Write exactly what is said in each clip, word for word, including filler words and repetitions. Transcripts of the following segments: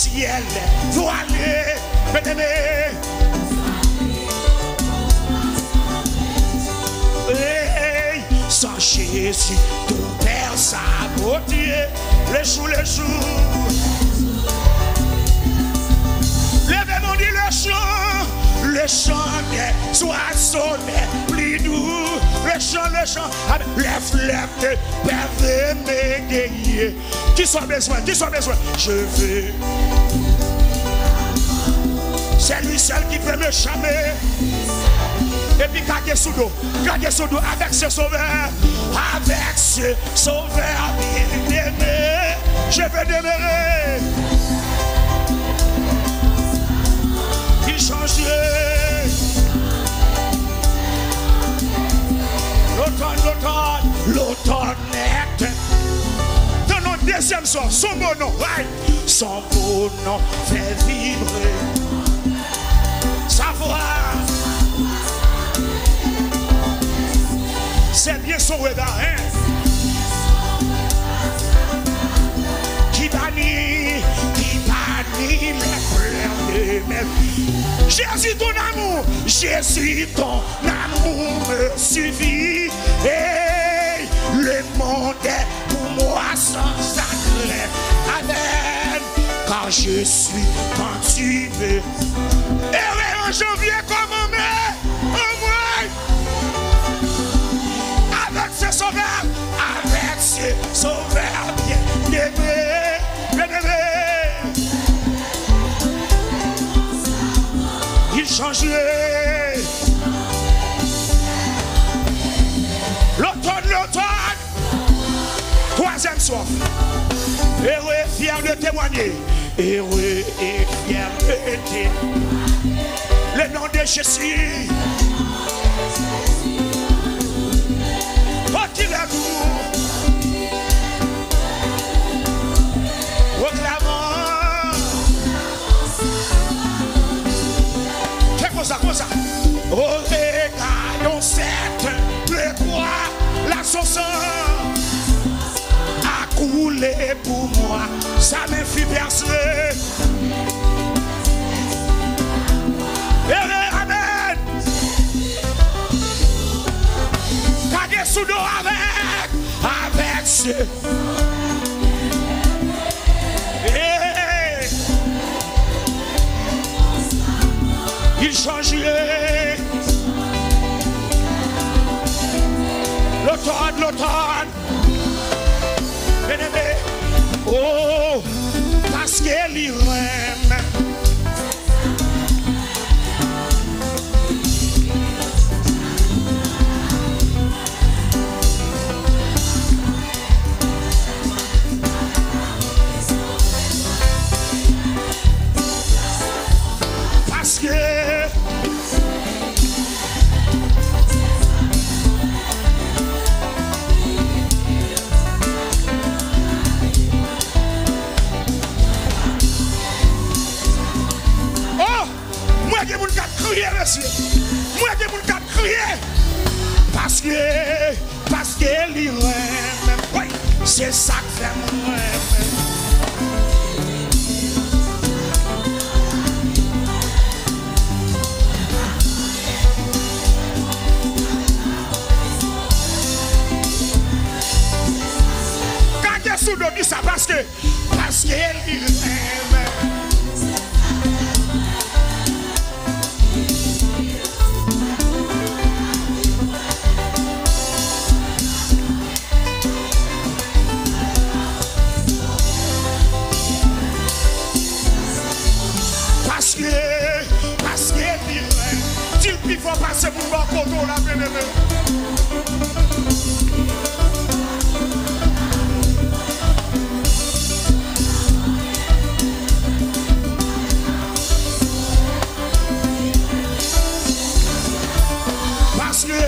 Syèl vwale, byeneme. Hey, san Jezi, tou pè sa Bondye. Le jou, le jou. Leve men w, di le chan, le chan dè zwazo lè pli dou. Le chan, le chan. Amèn. Lè flèv de pève me geye. Kisa w bezwen? Kisa w bezwen? Je veux. C'est lui seul qui peut me charmer. Epi kage sou do, kage sou do avec ce sauveur, avec ce sauveur bien-aimé, je veux demeurer. Il change. L'automne, l'automne, l'automne. Nèt. Tann yon dezyèm sò, son bon non, right? Son bon non fè vibre. Sa vwa. Se byen son rega, hein? Qui banit, qui banit les pleurs de mes. Jésus, ton amour, Jésus, ton L'amour me suffit. Hey, le monde est pour moi sans chagrin. Amen. Car je suis quand tu veux. Heureux en janvier comme en mai. Oh, ouais. Avec ce sauveur, avec ce sauveur bien-aimé, bien-aimé. Il change. L'automne, l'automne. Troisième strophe. Heureux et fier de témoigner. Heureux et fier de témoigner. Le nom de Jésus. Oh, qu'il est doux. Proclamons. Fè konsa, konsa. Au regard de cette croix, la son sang a coulé pour moi. Sa men fi pèse. Ere, amen. Kage sou do avèk, avèk se. Hey! Il change. L'automne, l'automne. Bien-aimé. Oh, paske li renmen. Paske. Oh! M wè gen moun k ap kriye, mesye. M wè gen moun k ap kriye. Paske, paske li renmen m. Wi, se sa k fè m renmen. Kage sou do, di sa, paske Paske li renmen. Paske, paske li renmen. Di l pi fò pase moun bò kote w la, byeneme. Paske,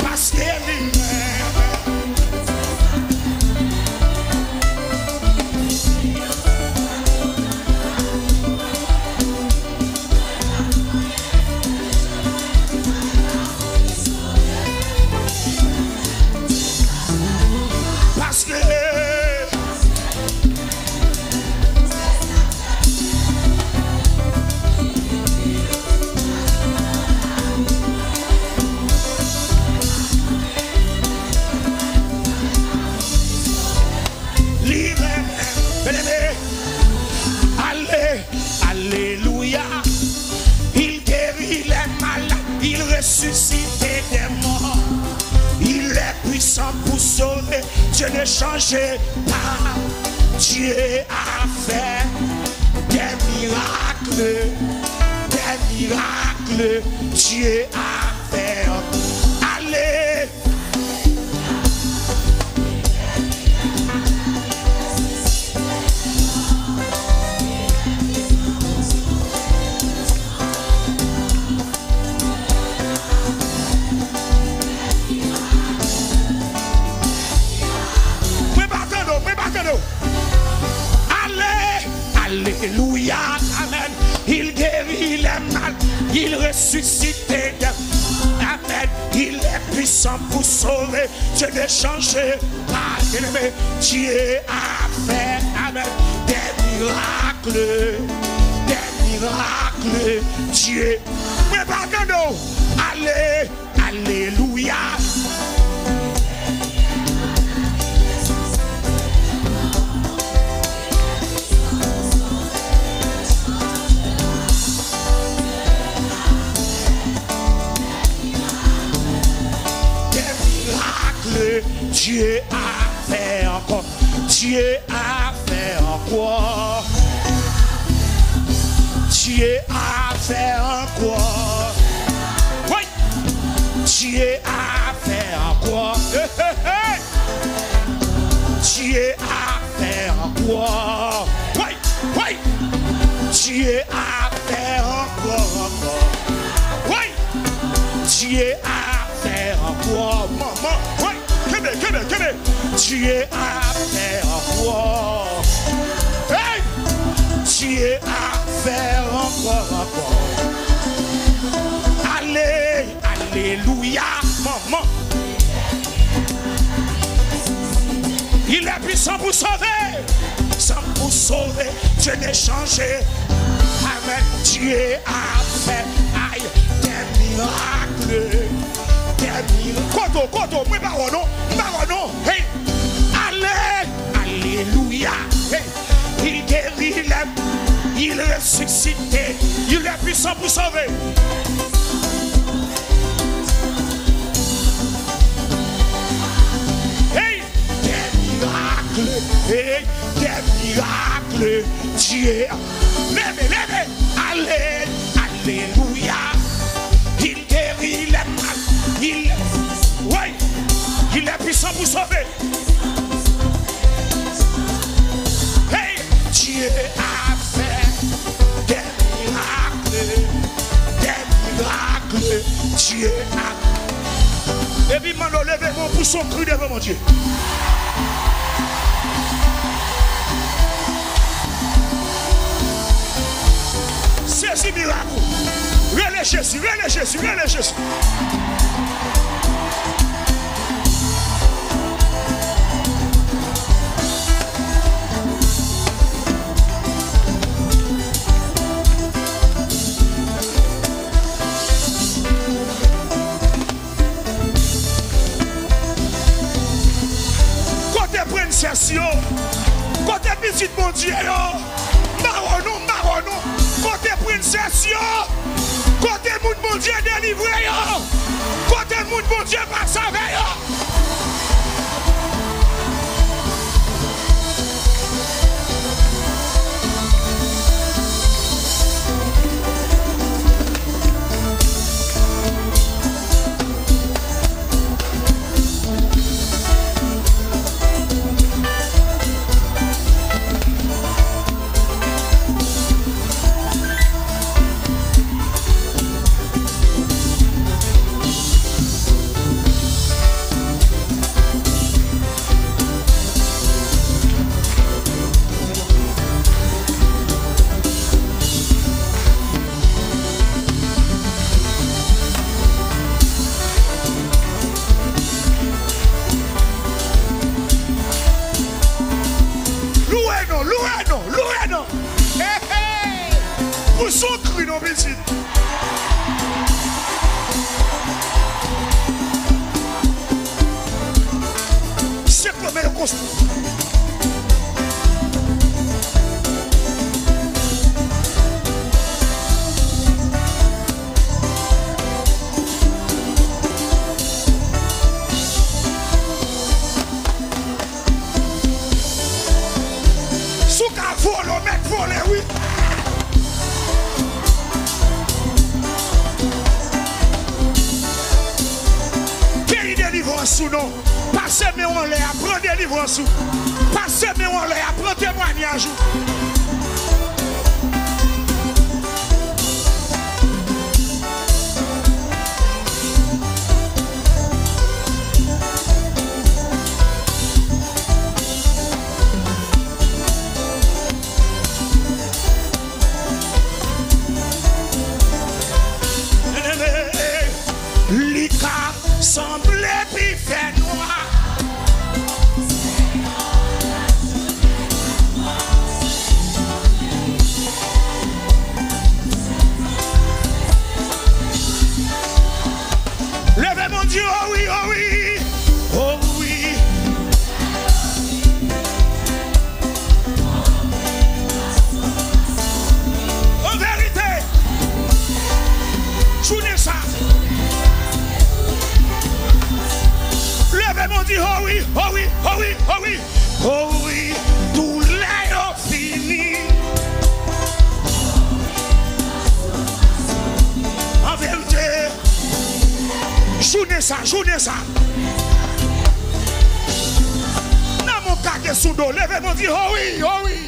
paske li renmen. Dieu ne change pas. Dieu a fait des miracles, des miracles. Dieu a fait. Allez. Mwen pa tande w, mwen pa tande w. Ale, alelouya, amèn. Il guérit les malades, il ressuscite des, amèn. Il est puissant pour sauver. Dieu ne change pas, bien-aimé. Dieu a fait, amèn, des miracles, des miracles. Dieu, mwen pa tande w. Ale, alelouya. Des miracles, Dieu a fait encore. Dieu a fait encore. Dieu a fait encore. Oui. Dieu a fait encore. Hey, hey, hey. Dieu a fait encore. Oui, oui. Dieu a fait encore, encore. Oui. Dieu a fait encore. Manman, oui. Kenbe, kenbe, kenbe. Dieu a fait encore. Hey! Dieu a fait encore, encore. Ale, alelouya, manman. Il est puissant pour sauver. Puissant pour sauver. Dieu ne change. Amen. Dieu a fait, ay, des miracles. Des miracles. Kote w, kote w, mwen pa wè w non, mwen pa wè w non. Hey! Ale, alelouya. Hey! Il guérit les, il ressuscite. Il est puissant pour sauver. Hey! Des miracles, hey, des miracles, Dieu. Leve, leve, ale, alelouya. Il guérit les malades, il, oui, il est puissant pour sauver. Hey, Dieu a fait des miracles, des miracles, Dieu a. Epi m mande w leve men w, pouse yon kri devan Bondye. Sezi mirak ou. Rele Jezi, rele Jezi, rele Jezi. Kote prensès yo? Kote pitit Bondye yo? M pa wè w non, m pa wè w non. Kote prensès yo? Kote moun Bondye delivre yo? Kote moun Bondye pase avè yo? Louwe non, louwe non, louwe non. Hey, hey. Pouse yon kri non pitit. Senk lòt men yo konsa. sou non. Pase men w anlè a, pran delivrans ou. Pase men w anlè a, pran temwayaj ou. Li ka sanble pi fènwa. Leve Bondye, o wi, o wi, o wi. An verite, jounen sa, leve Bondye, o wi, o wi, o wi, o wi, o wi, doulè yo fini. An verite, jounen sa, jounen sa. Nan mon kake sou do, leve Bondye, o wi, o wi.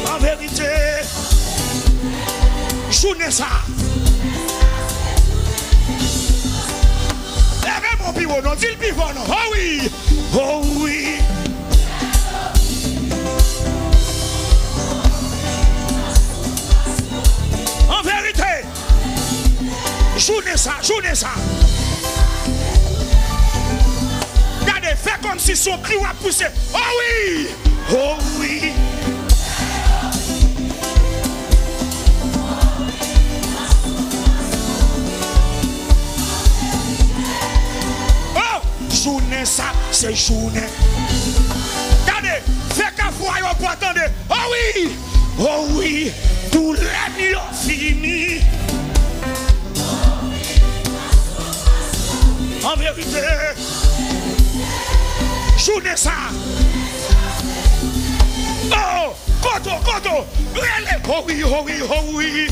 An verite, jounen sa. Leve men w pi wo non, di l pi fò non. O wi, o wi. An verite, jounen sa, jounen sa. Gade, fè kòmsi se yon kri w ap pouse. O wi! O wi! O! Jounen sa, se jounen. Gade, fè kafou a yo pran tande. O wi! O wi! Doulè m yo fini. An verite, jounen sa. O! Koto, koto, rele, o wi, o wi, o wi.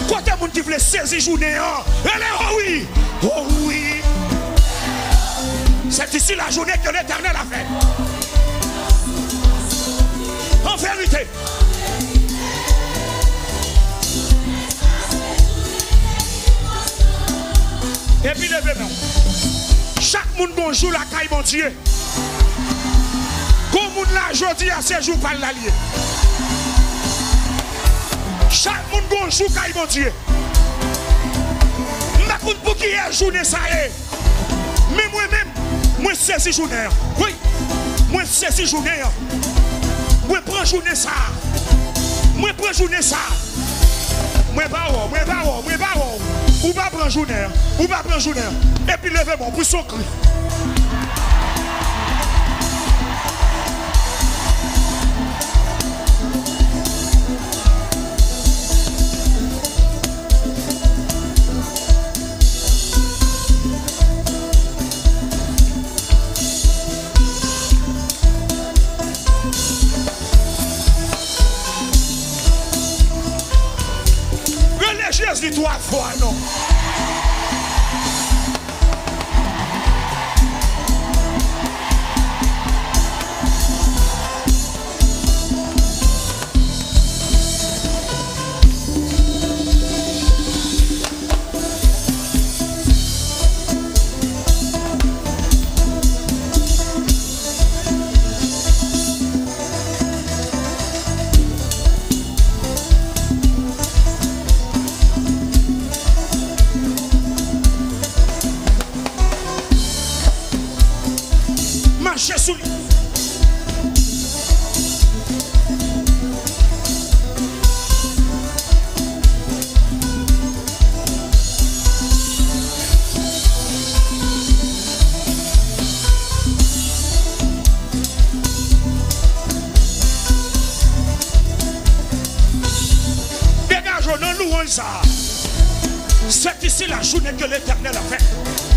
Kote moun ki vle sezi jounen an? Rele, o wi, o wi. C'est ici la journée que l'Éternel a faite. An verite, epi leve men w. Chak moun gon jou lakay Bondye. Gon moun la jodi a se jou pa l la l ye. Chak moun gon jou kay Bondye. M pa konn pou kiyès jounen sa ye. Men mwen menm, mwen sezi jounen an. Wi, mwen sezi jounen an. Mwen pran jounen sa a. Mwen pran jounen sa a. Mwen pa wè w, mwen pa wè w, mwen pa wè w. Ou pa pran jounen an. Ou pa pran jounen an. Epi leve men w, pouse yon kri. Rele Jezi twa fwa non. Mache sou li. Degaje w nan louwanj. Sa, c'est ici la journée que l'Éternel a fait.